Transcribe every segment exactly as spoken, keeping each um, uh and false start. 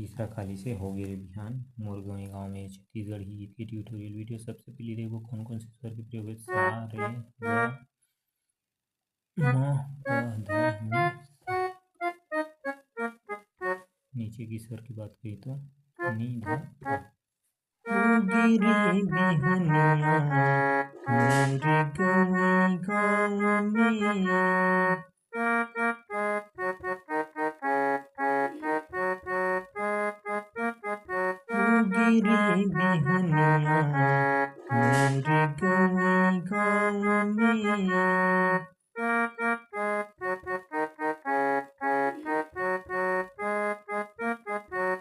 तीसरा खाली से हो गे रे बिहान। मोर गंवई गाँव में छत्तीसगढ़ी गीत के ट्यूटोरियल वीडियो। सबसे पहले देखबो कौन कौन से स्वर के प्रयोग हे। सा, रे, ग, म, प, ध, नि, सा। नीचे के स्वर की बात कही तो नि, ध, प। उगी रे बिहनिया मोर गंवई गाँव में। उगी रे बिहनिया मोर गंवई गाँव में।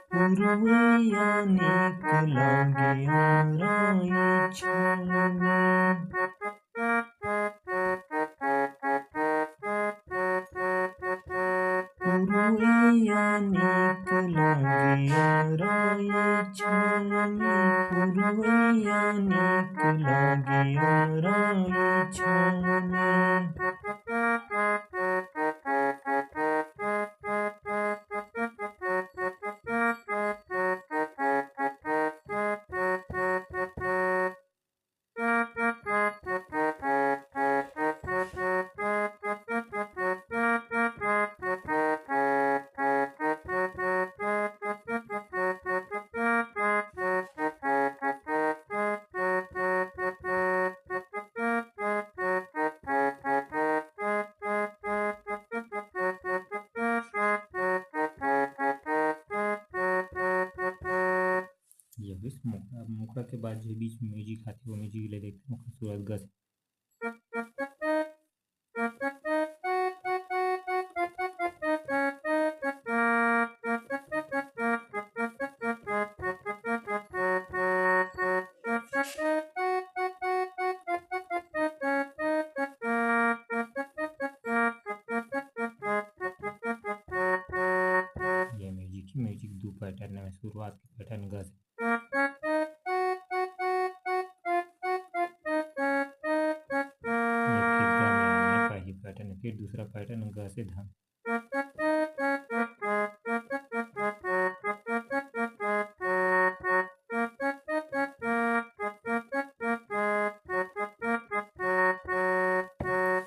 पुरवैया नीक लागे अंगराई छाँव में। पुरवैया नीक लागे अंगराई छाँव में। पुरवैया नीक लागे अंगराई छाँव में। ये होइस मुखड़ा। अब मुखड़ा के बाद जो बीच में म्यूजिक आथे, वो म्यूजिक ले देखते हैं, ओकर शुरुआत ग से। ये म्यूजिक ही म्यूजिक दो पैटर्न में, शुरुआत के पैटर्न ग से। ये फिर ग में आना है, पहली पैटर्न, फिर दूसरा पैटर्न ग से ध।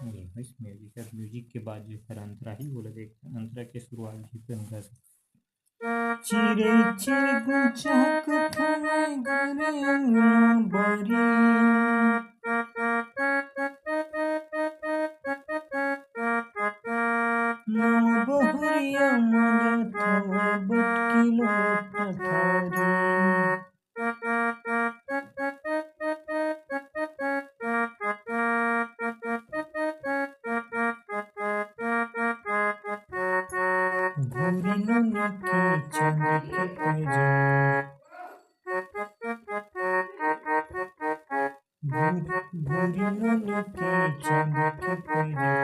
ये होइस म्यूजिक। अब म्यूजिक के बाद जो एकर अंतरा ही, ओला देखते हैं। अंतरा के शुरुआत भी ग से। चिरे चिर गुचक थवे घर अंगना बारी। नौ बहुरिया मन थवे बटकी लोटा थारी। भूरी नोनी के चांदी के पैजन। भूरी, भूरी नोनी के चांदी के पैजन।